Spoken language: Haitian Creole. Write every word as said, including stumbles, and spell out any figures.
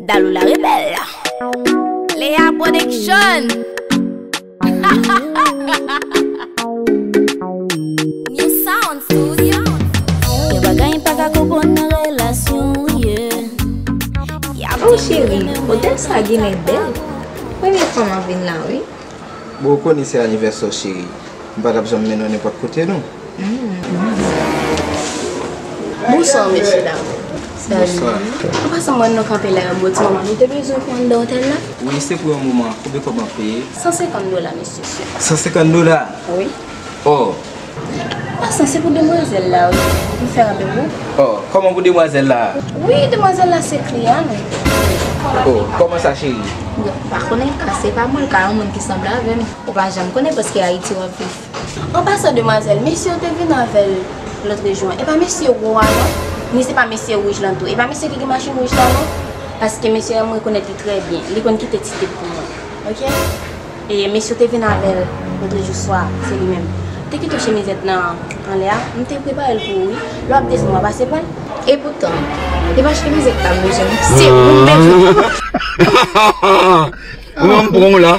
Dalou la rebèl. Lea Production. New Sound Studio. Gen bagay m pa ka konprann nan relasyon, yeah. Oh cheri, otèl sa genlè bèl. Premye fwa m ap vin la wi. Bon, ou konnen se anivèsè w cheri. M pa t ap janm mennen w nenpòt kote non. Bonswa mesye dam. Bonswa. An pasan m wè nou kanpe la yon bon ti moman. Nou te bezwen pou anndan otèl la? Wi, se pou yon moman. Konbyen kòb m ap peye? San senkant dola mesye. San senkant dola? Wi. Oh. An pasan se pou demwazèl la wi. M fè randevou. Oh, kòman pou demwazèl la? Wi, demwazèl la se kliyan nou. Oh, kòman sa cheri? Bon, pa konnen ka se pa mwen, ka yon moun ki sanble avè m. Ou pa janm konnen paske Ayiti w ap viv. An pasan demwazèl, mesye w te vin avè l lòt jou an. E pa mesye wo a non. Ni se pa mesye wouj lan tou. E pa mesye ki gen machin wouj la non. Paske mesye a m rekonèt li trè byen. Li konn kite ti tip pou mwen. Oke? E mesye w te vin avè l lòt jou swa, se li menm. Te kite w chemizèt nan anlè a, m te prepare l pou ou wi. Lè w ap desann w a pase pran l. Epoutan, e pa chemizèt la m bezwen non. Se ou m bezwen. Ou menm pran w la.